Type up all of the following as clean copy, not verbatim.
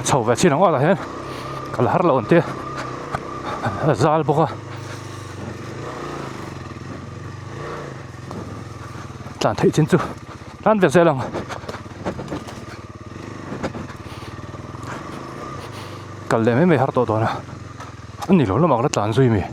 Chho ve chin ang aw tah hian kal har loh an tia a zal bawk a tlan theih chin chu tlan ve zel ang kal leh mai mai har tawh dawn a a ni lo lamah ka la tlan zui mi.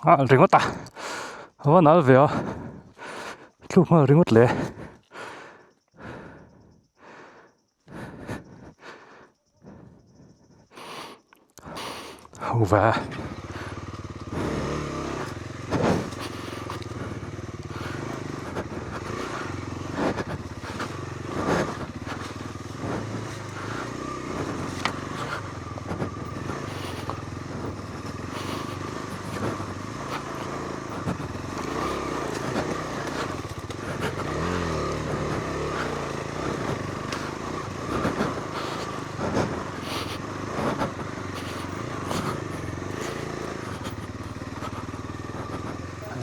Ah ringawt a a va nal ve a thluk nghal ringawt le. Ho ve.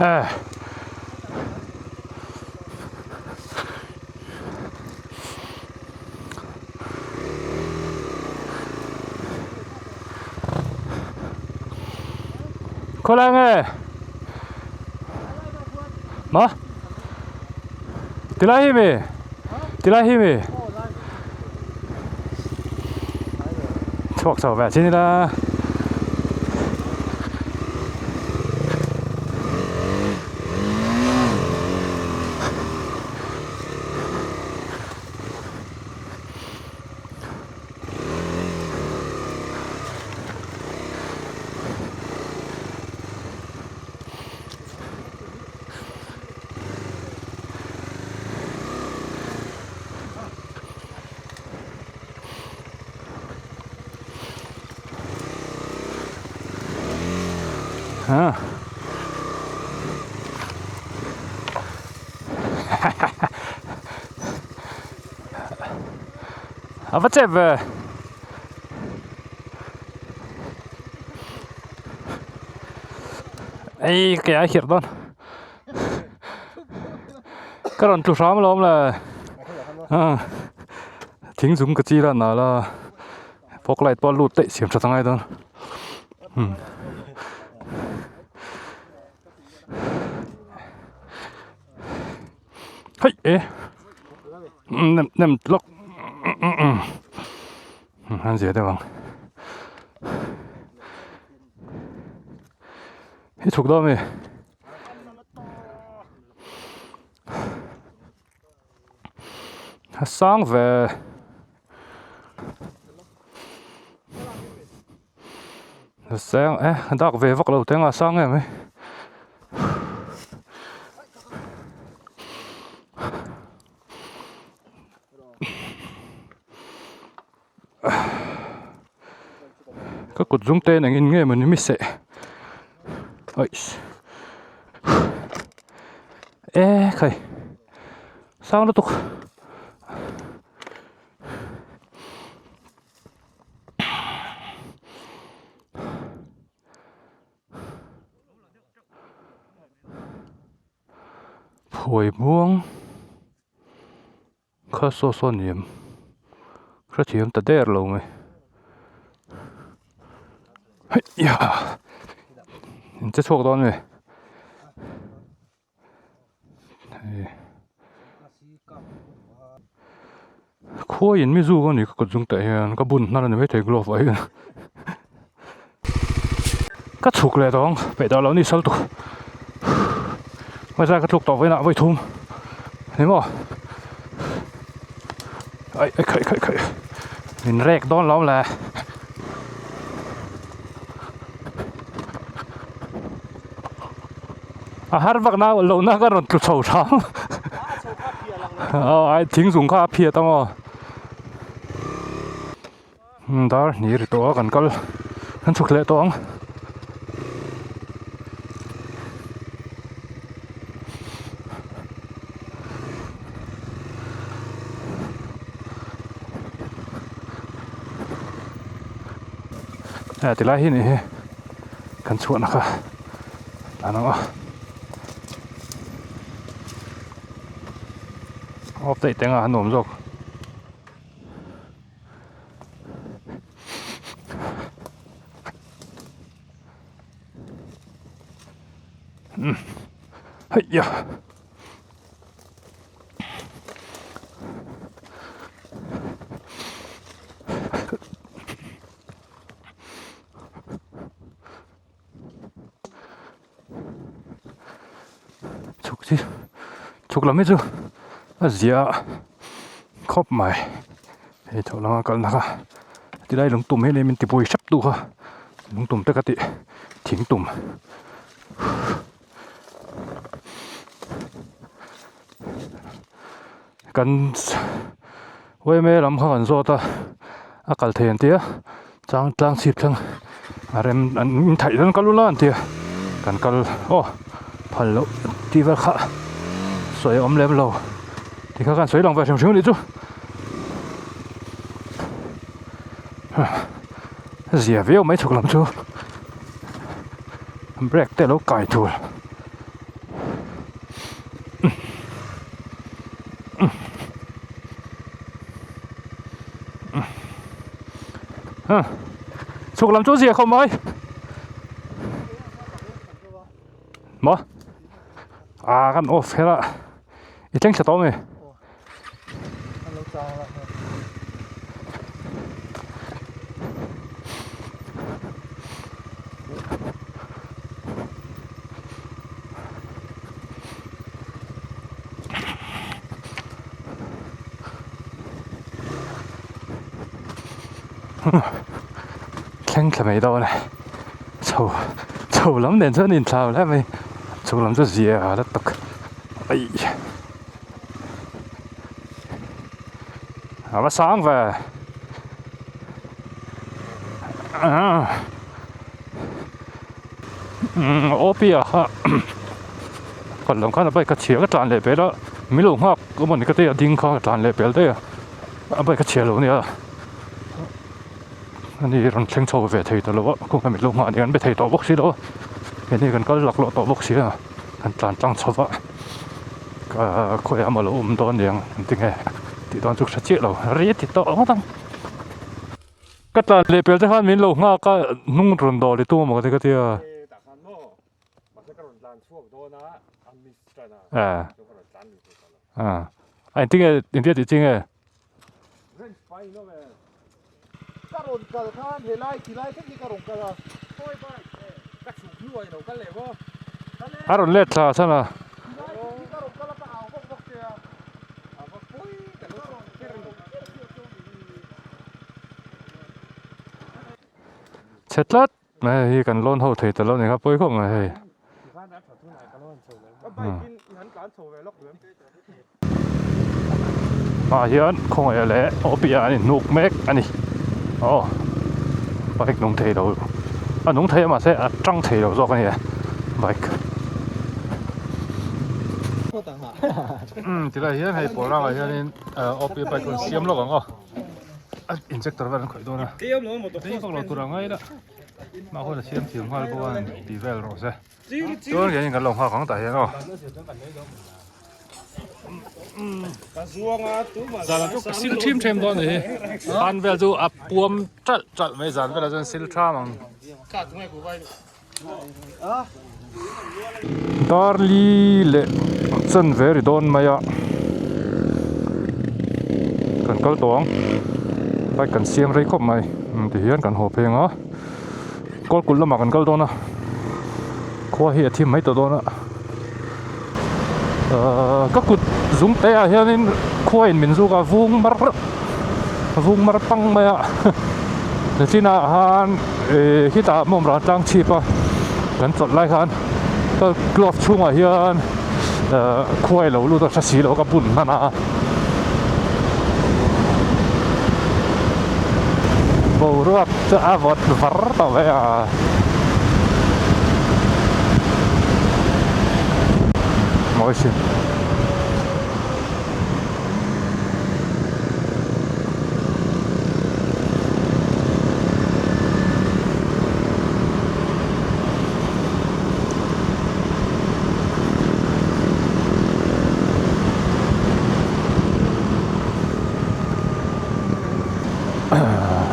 Eh. Khawlai nge? Ma? Tilai hi mi? Tilai hi mi? Chhuak chho ve chin ila. Ah. A va chep ve. Ei ke a khirh dawn. Ka rawn tlu hram alawm le. Thing zum ka chil a nal a. Fog light pawh a lut daih siam tha tangai dawn. Hei e nem nem lawk an zia deuh ang hi chhuk dawn mi a sang ve Sang e dak ve vak lo teng a sang em mai. Ka kut zum te nang in nge mawni mi seh ais e khai sang lutuk. Phuai muang kha saw saw ni em hrethiam ta der lo mai heiya in che chhuak dawn nge. Khuai in mi zuk a ni ka kut zung tah hian ka bun hnar a ni maithei glove ah hian ka chhuk leh tawh ang peih tawh loh ni sal tuk hmaisa ka tluk tawh vawiinah vawi thum ni maw ai ai khaih khaih khaih min rek dawn lo le. A har vak na lo na ka rawn tlu chho hram. Aw ai thing zung kha a phiat ang aw. Dar hnih ri tawh a kan kal kan chhuk leh tawh ang. Eh tilai hi nih hi kan chhuahna kha tlan ang aw. Off daih teng a a nuam zawk. Heiya. Chhuk chi chhuk lam hi chu a zia khawp mai hei chho lama kalna kha tilai lungtum hi min tibuai hrep duh kha lungtum te ka tih thingtum. Kan yma lam kha kan zawt a a kal thei an tia chang tlang chhip thleng a rem an in theih dawn kal ula an tia kan kal aw phal loh tih vel kha sawi a awm lem lo ti kha khan sawi lang ve hrim hrim a nih chu zia viau mai chhuk lam chu brake te a lo kai thul. Chhuk lam chu zia khawp mai maw ah kan off her a i thleng thla tawh a mi. Thleng thla mai dawn e chho chho lam nen chuan inthlau hle mai chho lam chu zia la tak aih. A va sang ve OP ah kha kawt lam khan a bike a chhia ka tlan leh pel a min lo nghak emaw ni ka tia ding kha ka tlan leh pel daih a a bike a chhia lo nia ani rawn thleng chho ve thei ta lo a kawng a min lo nghah ania an be thei tawh bawk si lo a heni kan kal laklawh tawh bawk si a. Kan tlan tlang chho va ka khawiah emaw lo awm dawn niang an ti nge tih dawn chu ka hre chiah lo ri ti tawh ngawt ang. Ka tlan leh pel te khan min lo nghak a hnung rawn dawr i tum emaw ka ti ka tia. A engtinge engtia tih chi nge? Ka rawn kal khan helai tilai thleng hi ka rawn kal a. A rawn let thla chhan a. Chhe tlat mai hei kan lawn ho thei ta lo ni kha pawi khawp mai hei. Ah hian khawngaih leh awpia an inhnuk mek a ni aw bike nung thei lo a nung thei a mahse a tang thei lo zawk a ni e bike umm tilai hian hei pawl rangah hianin awpia bike rawn siam lawk ang aw a injector vel an khawih dawn a tui vak lo tur ang ngai la mah huan a siam thiam nghal bawk a tih vel rawh se. Chuan keini kan lo nghak ang tah hian aw. Zan chu ka sil ṭhim ṭhem dawn a ni hi. Ban vel chu a puam ṭalh ṭalh mai zan velah chuan sil ṭham ang. Darli leh chanve ri dawn mai a kan kal tawh ang bike kan siam rei khawp mai tihian kan haw pheng a. Kawlkulh lamah kan kal dawn a khua hi a thim mai tawh dawn a ahh ka kut zum te ah hianin khua in min zuk a vung mar vung mar pang mai a nichinah khan ih khitah mawm ran tlang chhip a kan chawlh lai khan ka glove chhungah hian ahh khuai lo lut a hre si lo ka bun hman a. Boruak chu a vawt var tawh mai a. Mawi sin.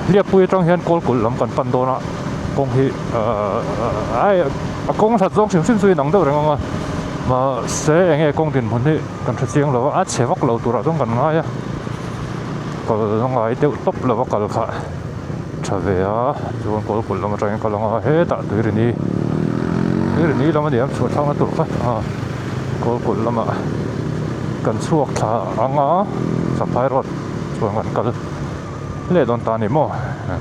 Hliappui atang hian Kawlkulh lam kan pan dawn a kawng hi ai a kawng that zawng hrim hrim chu inang deuh reng ang a mahse eng nge kawng dinhmun hi kan hre chiang lo a a chhe vak lo turah chuan kan ngai a kal ngai deuh tawp lo a kal kha tha ve a chuan Kawlkulh lam atangin kal ang a hetah Tuirini Tuirini lam a ni ang chhuah thlakna tur kha a Kawlkulh lamah kan chhuak thla ang a Champhai road chuan kan kal leh dawn ta a ni maw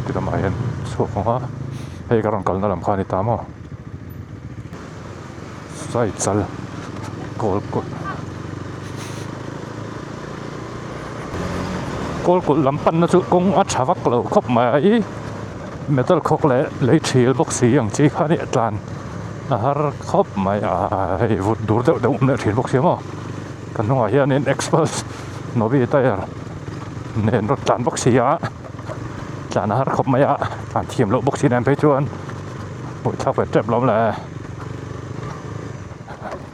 ti lamah hian chhuak ang a hei ka rawn kalna lam kha a ni ta maw Saichal Kawlkulh Kawlkulh lam panna chu kawng a tha vak lo khawp mai metal khawk leh lei thil bawk si ang chi kha a nih a tlan a har khawp mai a hei vut dur deuh deuh awm leh thin bawk si maw kan hnungah hianin express novi tyre nen rawn tlan bawk si a tlan a har khawp mai a tlan thiam loh bawk si nen phei chuan buaithlak ve tep lo le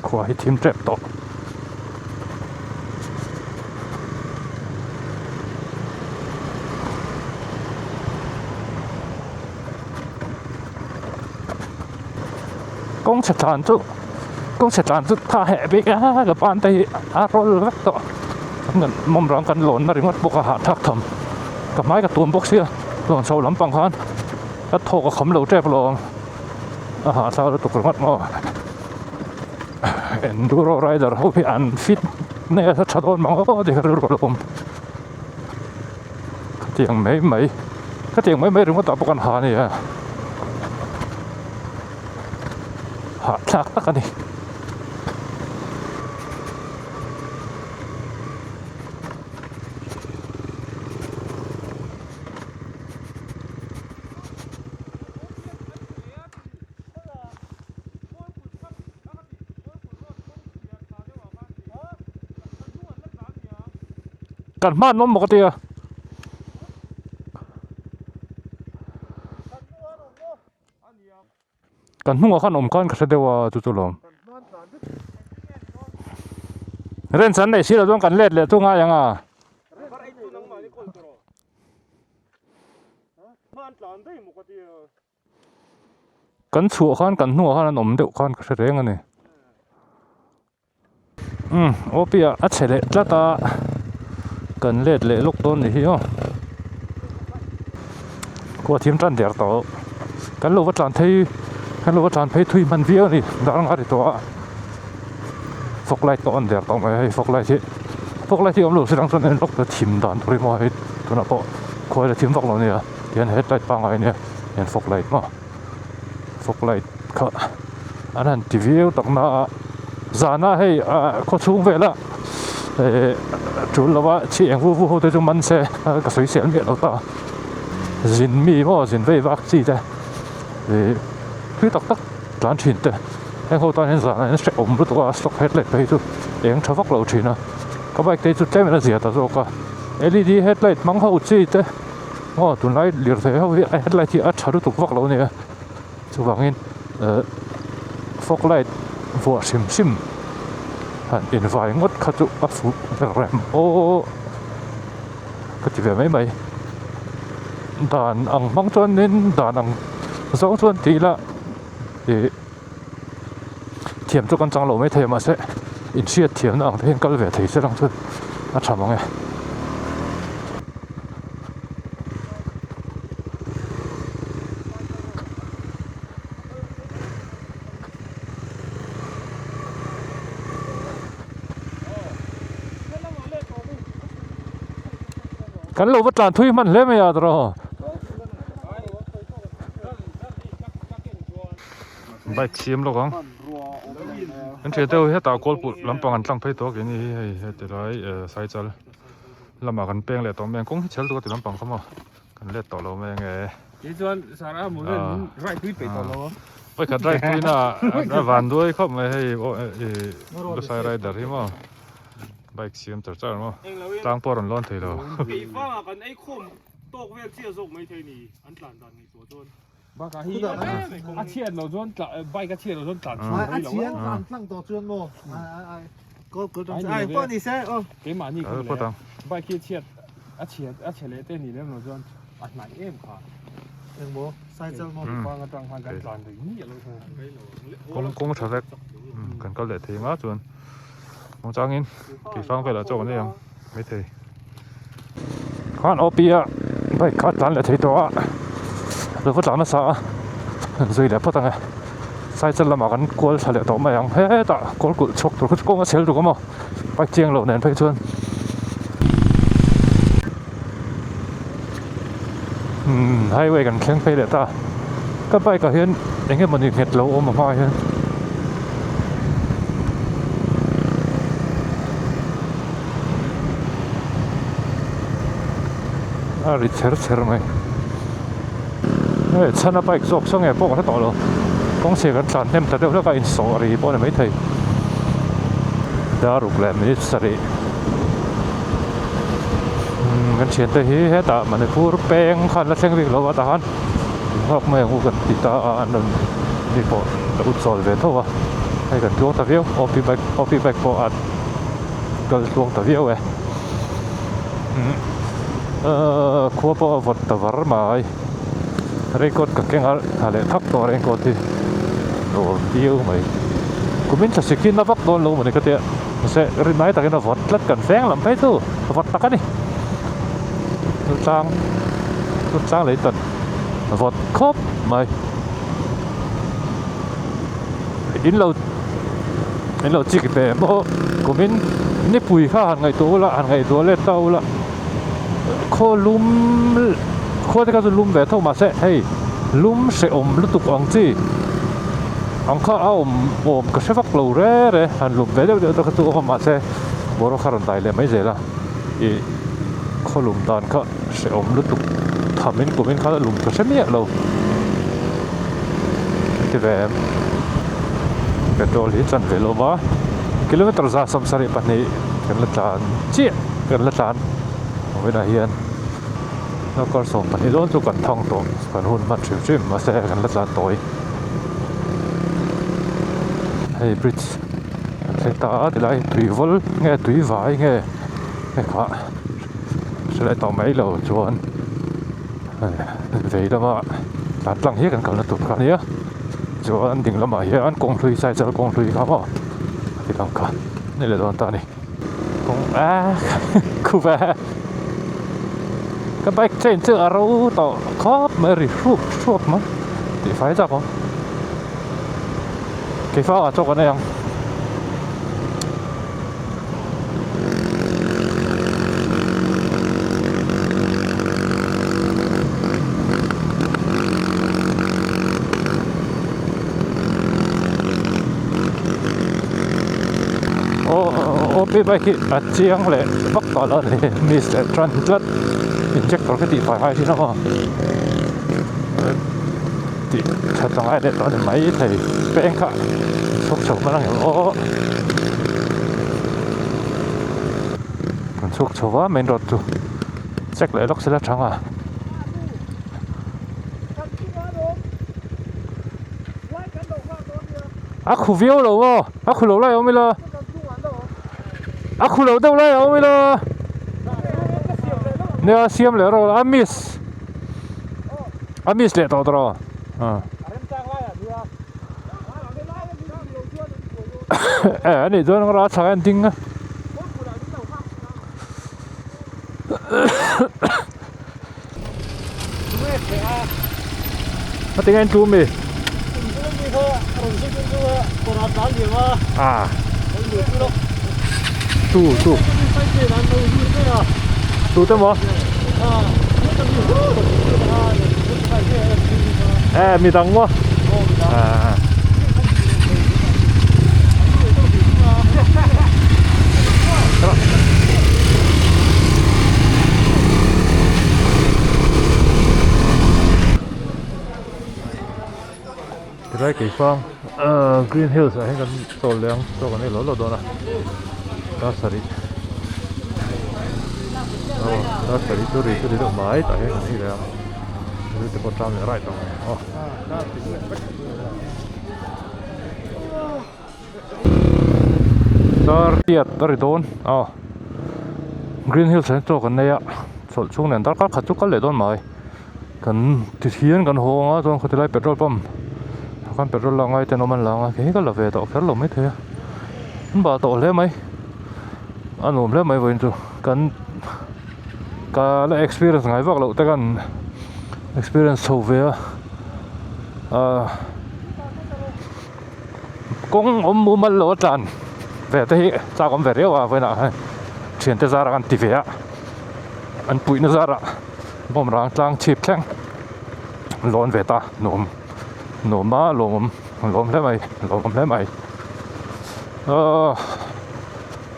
khua hi thim tep tawh. Kawng chhe tlan chu kawng chhe tlan chu tha heh bik a ka ban te hi a rawl vek tawh kan mawm rang kan lawn na ringawt bawk a hahthlak tham ka hmai ka tuam bawk sia lawn chho lampang khan ka thawk a kham lo tep alawm a hahthlak lutuk ringawt maw enduro rider ho hi an fit nge a tha dawn mang aw ti ka rilru a lo awm khatiang mai mai khatiang mai mai ringawt ah pawh kan ha a ni a hahthlak tak a ni. Kan hman awm bawk a tia. Kan hnungah khan awm khan ka hre deuh a chu chu lawm. Ren chan nei silo chuan kan let leh chu ngai ang a. Kan chhuah khan kan hnungah khan an awm deuh khan ka hre reng a ni. Umm aw piah a chhe leh tlat a kan let leh lawk dawn ni hi aw khua thim tan der tawh kan lo va tlan phei kan lo va tlan phei thui hman viau a ni dar anga ri tawh a fog light pawh a on der tawh mai a hei fog light hi fog light hi awm lo se dang chuan en lawk ta thim dan tur hi maw hei tunah pawh khuai la thim vak lo a nia tihian headlight pangngai a nia hian fog light maw. Fog light kha an han ti viau tak na a zana hei ah khaw chhung vela eh tul lova chi eng vu vu ho te chu man se ka sawi sel miah lo ta zin mi maw zin vei vak chi te ih thui tak tak tlan thin te heng ho tan hian zanah hian hrehawm lutuk a stock headlight phei chu eng tha vak lo thin a ka bike te hi chu tlem in a zia ta zawk a L E D headlight hmang ho chi te. Aw tunlai lirthei ho hi a headlight hi a tha lutuk vak lo a nia chuvangin eh fog light vuah hrim hrim han invai ngawt kha chu a fuh ber rem aw ka ti ve mai mai dan ang hmang chuanin dan ang zawng chuan tih ila ih thiam chu kan chang lo maithei a mahse inhriat thiamna ang te hian kal ve thei se lang chuan a tha mang e. Kan lo va tlan thui hman hle mai a tawrh. Bike siam lawk ang an thian te ho hi hetah kawlput lampang an tlang phei tawh a keini hi hei heti lai eh saichal lamah kan peng leh tawh mai ang kawng hi chhel tuk a ti lampang kha maw. Kan let tawh lo mai ange. Kei chuan Sara mu vel min ride pui peih tawh lo a. Vawikhat ride pui na a van duai khawp mai hei Lusai rider hi maw bike siam char char maw tlang pawh a rawn lawn thei lo. Kei fangah kan ei khawm tawk vel chiah zawk mai thei ni an tlan dan ngaihtuah chuan. Bakah hi a chhiat loh chuan bike a chhiat loh chuan tlan chhuak mai lo a. A chhiat tlan tlang tawh chuan maw ai pawh ni se aw. Keimahni kha le bike hi a chhiat a chhiat a chhe leh te nih lem loh chuan a hnaih em kha. Engmaw cycle maw. Pang atang khan kan tlan rih miah lo kha. Kawng kawng tha vek kan kal leh thei nga chuan kawng changin keifang velah chaw kan ei ang maithei. Khan OP a bike kha a tlan leh thei tawh a lo va tlan nasa a han zui leh phawt ang e cycle lamah kan kual thla leh tawh mai ang hetah kawl kulh chhuak tur kha chu kawng a chhel tuk a maw bike chiang loh nen phei chuan umm highway kan thleng phei leh ta ka bike ah hian eng emawni nghet lo awm a hmaah hian. A ri chher chher mai hei chhana bike zawk saw nge pawh ka hre tawh lo kawng chhia kan tlan hnem ta deuh hlek a insawh ri pawh a ni maithei dar ruk leh minute sarih umm kan thiante hi hetah Manipur peng khan la thleng bik lo a tahan nghak mai ang u kan ti ta a an rawn mi pawh lo chawl ve tho a hei kan tluang ta viau OP bike OP bike pawh a. kal tluang ta viau e ahh khua pawh a vawt ta var mai raincoat ka keng a ha leh thak tawh raincoat hi nuam viau mai kumin thla sik hi na vak dawn lo mawni ka tia mahse rin ai takin a vawt tlat kan veng lam phei chu a vawt tak a ni tlang tlang lei tan a vawt khawp mai in lo in lo chik ve maw kumin nipui kha han ngaihtuah ula han ngaihtuah let ta ula khaw lum khua te kha chu lum ve tho mahse hei lum hrehawm lutuk ang chi ang kha a awm awm ka hre vak lo re re han lum ve deuh deuh te kha chu awm a mahse boruak kha rawn dai leh mai zel a ih khaw lum dan kha hrehawm lutuk thamin kumin kha lum ka hre miah lo ti ve em petrol hi chan ve lo va kilometer za 72 kan la tlan chiah kan la tlan vawiinah hian darkar 12 dawn chu kan thang tawh kan hun hman hrim hrim mahse kan la tlan tawi hei bridge kan thleng ta a tilai tui vawl nge tui vai nge hei kha hre leh tawh mai lo chuan vei lama tlan tlang hi kan kalna tur kha a nia chuan ding lamah hian kawng hlui cycle kawng hlui kha maw a ti lang kha ni leh dawn ta a ni kawng ah khup a ka bike chain chu a ro tawh khawp mai ri hrup hrup mai tih fai chak awm keifang ah chaw kan ei ang. OP bike hi a chiang leh vak tawh lo a ni miss leh tan tlat injector ka tih fai ngai thin a aw tih that a ngai leh tawh a ni maithei peng kha chhuk chho hman ang em aw kan chhuk chho va main road chu check leh lawk sela thang a. A khu viau lo maw a khu lo lai a awm ila a khu lo deuh lai a awm ila nia siam leh rawh a miss. A miss leh tawh tawh a eh ani chuan ral chhak a ding a a tinge an tlum mi a tu tu tu te maw eh mi dang maw ah Keifang Green Hills ah hian kan chawl leh ang chaw kan ei lo lo dawn a dar sarih aw dar sarih chu ri chu ri deuh mai tah hian kan ei leh ang zu te pawh ṭam leh raih tawh ang aw. Dar riat a ri dawn aw Green Hills ah hian chaw kan nei a chawlh chhung nen darkar khat chu kal leh dawn mai. Kan ti hian kan haw ang a chuan khawti lai petrol pump ah khan petrol lak ngai ten awm an la ang a kei hi ka la ve tawh kher lo maithei a an bah tawh hle mai a nuam hle mai vawiin chu kan ka la experience ngai vak loh te khan experience chho ve a ahh kawng awm mumal lo a tlan ve te hi chak awm ve riau a vawiinah hian thiante zarah kan ti ve a an puihna zarah. Bawmrang tlang chhip thleng lawn ve ta nuam nuam a lawmawm lawm hle mai lawmawm hle mai ahh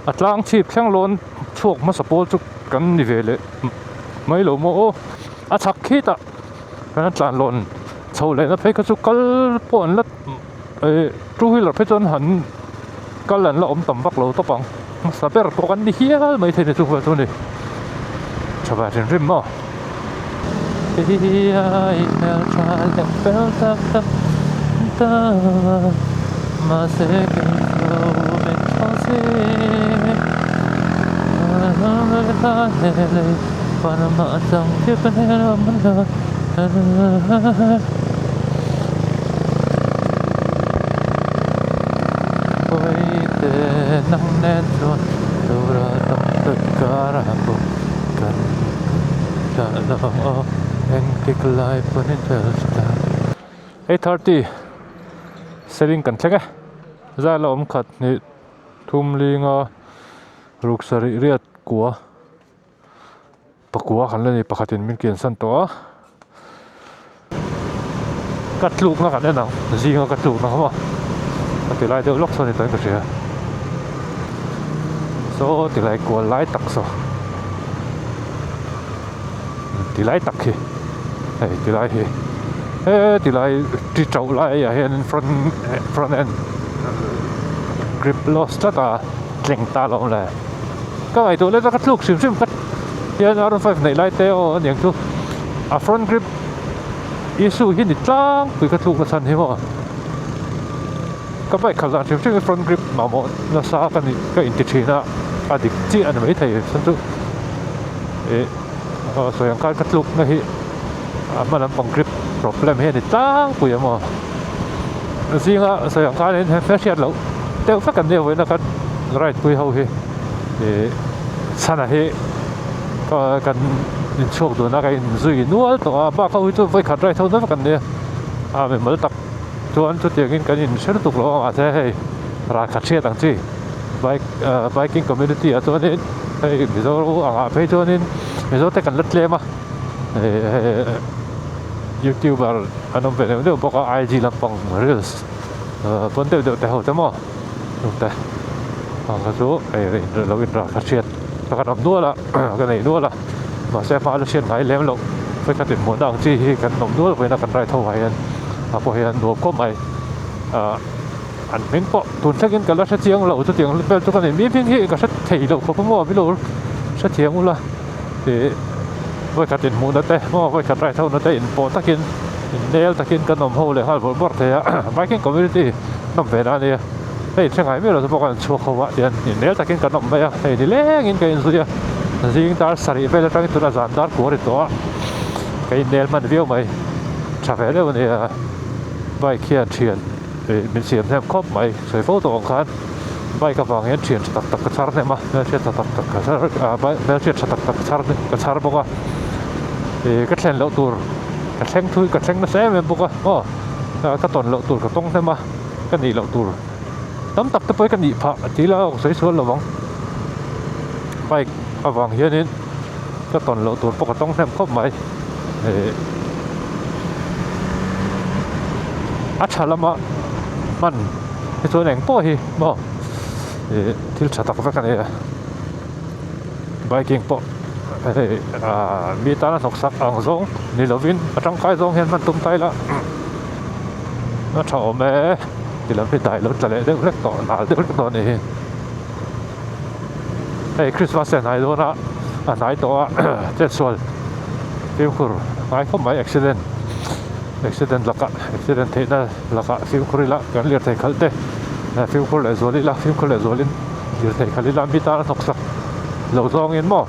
a tlang chhip thleng lawn chhuak hmasa pawl chu kan ni ve leh mai lo maw aw a chhak khitah kan tlan lawn chho leh na phei kha chu kal pawh an la eh two wheeler phei chuan han kal an la awm tam vak lo tawp ang hmasa ber pawh kan ni hial mai thei ni chu chu ni tha ve hrim hrim maw 8:30 selling kan thleng e zai la awm khat hnih thum linga ruk sarih riat kua. Pakua kan la ni pakhatin min kian san tawh a ka tlukna kan en ang zinga ka tlukna kha maw a ti lai deuh lawk sawn ni tawhin ka hria saw ti lai kual lai tak saw ti lai tak hi hei ti lai hi he ti lai ti tauh lai ah hian front front end grip loss tlat a tleng ta lo le. Ka ngaihtuah let a ka tluk hrim hrim ka hian R 5 neih lai te aw aniang chu a front grip issue hi ni tlangpui ka tluk na chhan hi maw ka bike khalh dan hrim hrim hi front grip mamawh nasa ka ni ka inti thin a a dik chiah a ni maithei chuan chu ih sawi ang khan ka tluk na hi a hma lampang grip problem hi a ni tlangpui a maw zinga sawi ang khan he hriat loh deuh vek an nia vawiin a kan ride pui ho hi ih chhana hi kan inchhuak dun a ka inzui nual tawh a bak ho hi chu vawikhat ride ho vek an nia a mimal tak chuan chutiangin kan inhre lutuk lo a mahse hei ralkhat hriat ang chi bike ah biking community ah chuanin hei mizo angah phei chuanin mizo te kan la tlem a ih youtuber an awm ve deuh deuh bawk a IG lampang reels pawn deuh deuh te ho te maw te ang kha chu hei lo inrah kha hriat ka kan awm nual a ka nei nual a mahse hma la hriat ngai lem loh vawikhat inhmuhna ang chi hi kan awm nual vawiin a kan ride ho ah hian ah pawh hian nuam khawp mai ah an hming pawh tun thlengin ka la hre chiang lo chutiang vel chu ka nei mi hming hi ka hre thei loh khawp a maw milo hrethiam ula ih vawikhat inhmuhna te maw vawikhat ride ho na te inpawh takin innel takin kan awm ho leh nghal bawrh bawrh thei a biking community nawm ve na a nia hei hre ngai miah lo te pawh kan chhuak ho ah hian innel takin kan awm mai a hei nilengin ka inzui a zing dar sarih vel atangin tunah zan dar kuar a ni tawh a ka innel hman viau mai tha ve deuh a nia bike hian thian ih min siam hnem khawp mai sawi fo tawh ang khan bike avang hian thian tha tak tak ka chhar hnem a hmelhriat tha tak tak ka chhar ah hmelhriat tha tak tak ka chhar bawk a ih ka thlen loh tur ka thleng thui ka thleng nasa em em bawk a aw ka tawn loh tur ka tawng hnem a ka nih loh tur tam tak te pawh hi ka nih phah a ti la ka sawi sual lo vang bike avang hianin ka tawn loh tur pawh ka tawng hnem khawp mai ih a tha lama hman hi chuan eng pawh hi maw ih thil tha tak vek a ni a biking pawh hei ah mi tana hnawksak ang zawng ni lovin a tangkai zawng hian hman tum ta ila. A tha awm e ti lam hi dai lo tla leh deuh hlek tawh nal deuh hlek tawh a ni hi. Hei Christmas a hnai dawn a a hnai tawh a chetsual fimkhur ngai khawp mai accident accident lakah accident theihna lakah fimkhur ila kan lirthei khalh te fimkhur leh zual ila fimkhur leh zualin lirthei khalh ila mi tan a hnawksak lo zawngin maw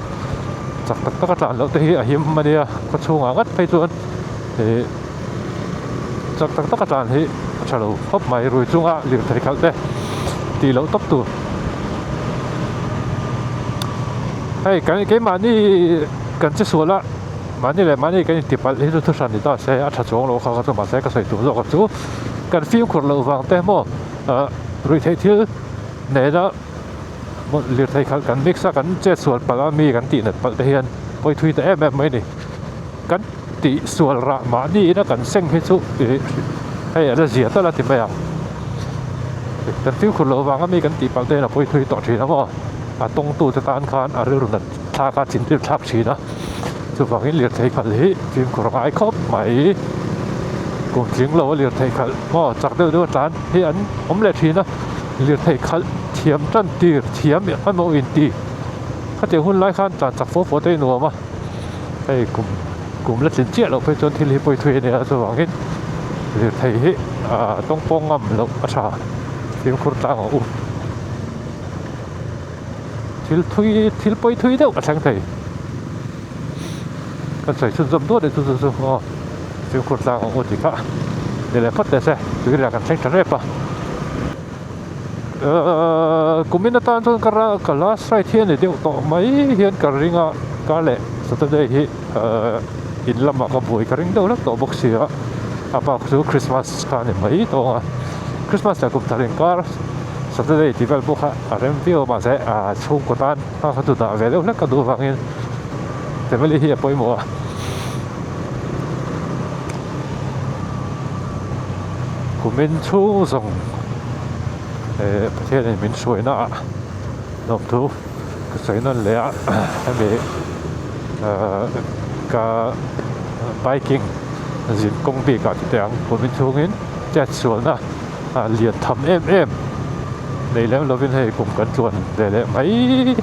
chak tak tak a tlan loh te hi a him a nia khaw chhungah ngat phei chuan ih chak tak tak a tlan hi a tha lo khawp mai rui chunga lirthei khalh te tih loh tawp tur hei kan keimahni kan che sual a mahni leh mahni kan inti palh hi chu thu hran ni ta se a tha chuang lo kha kha chu mahse ka sawi tur zawk ang chu kan fimkhur loh vang te maw ah ruihtheih thil nena lirthei khalh kan mix a kan chet sual palh a mi kan tih nat palh te hian pawi thui ta em em mai a ni kan tih sual rah mahni ina kan seng hi chu ih hei a la zia tal a ti mai ang kan fimkhur loh vanga mi kan tih palh te hian a pawi thui tawh thin a maw a tawngtu te tan khan a rilru nat thlak a thinrim thlak thin a chuvangin lirthei khalh hi fimkhur a ngai khawp mai kum tling lo a lirthei khalh maw chak deuh deuh a tlan hi an awm leh thin a lirthei khalh thiam tan tir thiam emaw inti khatiang hun lai khan tlan chak fo fo te hi nuam a. Hei kum kum la tlin chiah loh phei chuan thil hi pawi thui a nia chuvangin lirthei hi ah tawng pawng ngam loh a tha fimkhur tlang ang u thil thui thil pawi thui deuh a thleng thei kan sawi chhunzawm duat e chu chu chu aw fimkhur tlang ang u tih kha ni leh phawt teh se tuiriah kan thleng tha rep a. Ehh kumin atan chuan ka ra ka last ride hi a ni deuh tawh mai hian ka ring a kar leh saturday hi ehh in lamah ka buai ka ring deuh hlek tawh bawk si a a bak chu christmas kha a ni mai tawng a christmas leh kum thar inkar saturday tih vel pawh kha a rem viau a mahse ah chhungkaw tan hma kha chu dah ve deuh hlek ka duh avangin family hi a pawimawh a. Kumin chhung zawng eh Pathianin min hruaina ah lawmthu ka sawi nawn leh a hemi ahh ka biking zin kawng bik ah chutiang ang kumin chhungin chet sualna ah lian tham em em nei lem lovin hei kum kan tluan ve leh mai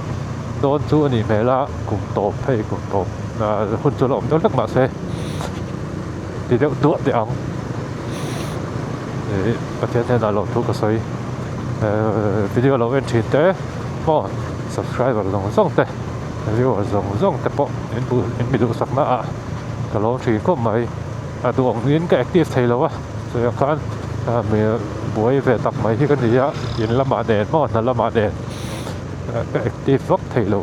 dawn chu a nih hmel a kum tawp hei kum tawp ah hun chu la awm deuh hlek mahse. Ti deuh duah teh ang ih Pathian hnenah loh thu ka sawi ehh video lo en thin te maw subscriber zawng zawng te viewer zawng zawng te pawh in bu in mi duhsak na ah ka lawm thin khawp mai a duh ang in ka active thei lo a chutiang khan mi buai ve tak mai hi ka ni a in lamah nen maw hna lamah nen ka active vak thei lo.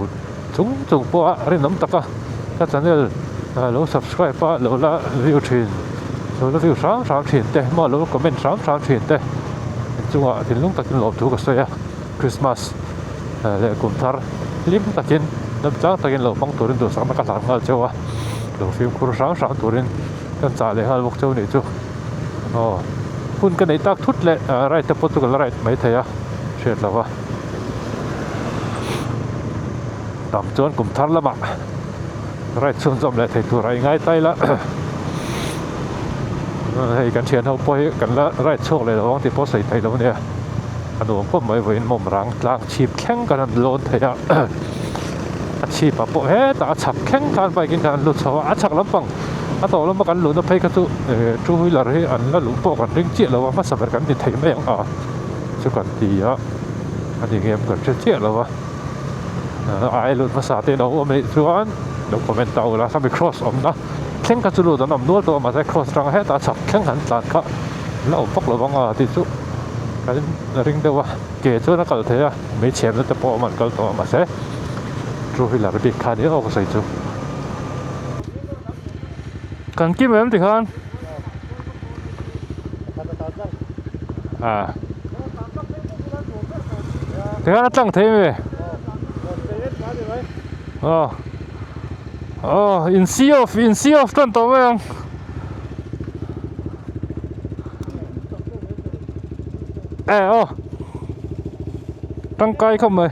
Chung chung pawha rinawm taka ka channel lo subscribe a lo la view thin lo la view hram hram thin te maw lo comment hram hram thin te inchungah thinlung takin lawmthu ka sawi a Christmas leh kum thar hlim takin damchang takin lo hmang turin duhsakna ka hlan nghal cheu a lo fimkhur hram hram turin kan chah leh nghal bawk cheu nih chu aw hun ka neih tak thut leh ride te pawh chu ka la ride maithei a hriat lo va. Dam chuan kum thar lamah ride chhunzawm leh thei tur a ingai ta ila hei kan thian ho pawh hi kan la ride chhuak leh lo ang tih pawh sawi thei lo ania a nuam khawp mai vawiin mawm rang tlang chhip thleng kan han lawn thei a a chhip ah pawh hetah a chhak thleng khan bike in khan an lut chho a a chhak lampang a tawh lama kan luhna phei kha chu two wheeler hi an la luh pawh kan ring chiah lo a hmasa ber kan ti thei mai ang a. Chu kan ti a a ni ngem kan hre chiah lo a ai lut hmasa te lo awm anih chuan lo comment ta ula khami cross awmna thleng kha chu lut an awm nual tawh a mahse cross atanga hetah chhak thleng han tlan kha la awm vak lo vang a tih chu kan ring deuh a ke chuan a kal thei a hmeichhiamna te pawh awm an kal tawh a mahse two wheeler bik kha ni aw ka sawi chu. Kan kim em tikhan. À. Thế nó chẳng thế về. Ờ. Ờ, in sea of, in sea of tan tawh mai ang. E aw. Tangkai khawp mai.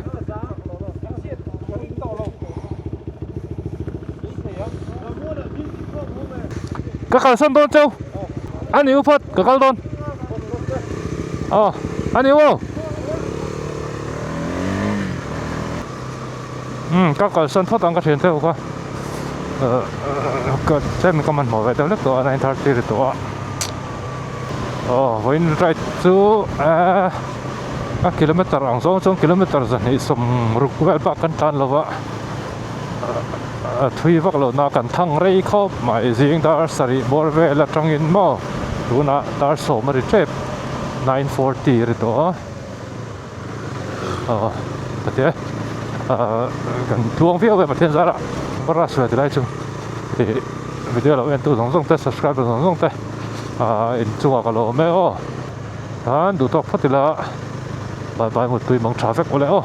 Ka kalsan dawn cheu. A ni u phawt ka kal dawn. Aw ani maw umm ka kalsan phawt ang ka thian te ho kha ka tlem ka hmanhmawh ve deuh hlek tawh a 9:30 ri tawh a aw vawiin ride chu ehh a kilometer ang zawng chuan kilometer 260 vel bak kan tan lo va a thui vak lo na kan thang rei khawp mai zing dar sarih bawr vel atangin maw tunah dar sawm a ri tep 9:40 a ri tawh a aw pathian ahh kan tluang viau e Pathian zara brush ve tilai chu ih video lo en tu zawng zawng te subscriber zawng zawng te ahh inchungah ka lo awm e aw tan duh tawk phawt ila bye bye mutpui mang tha vek awle aw.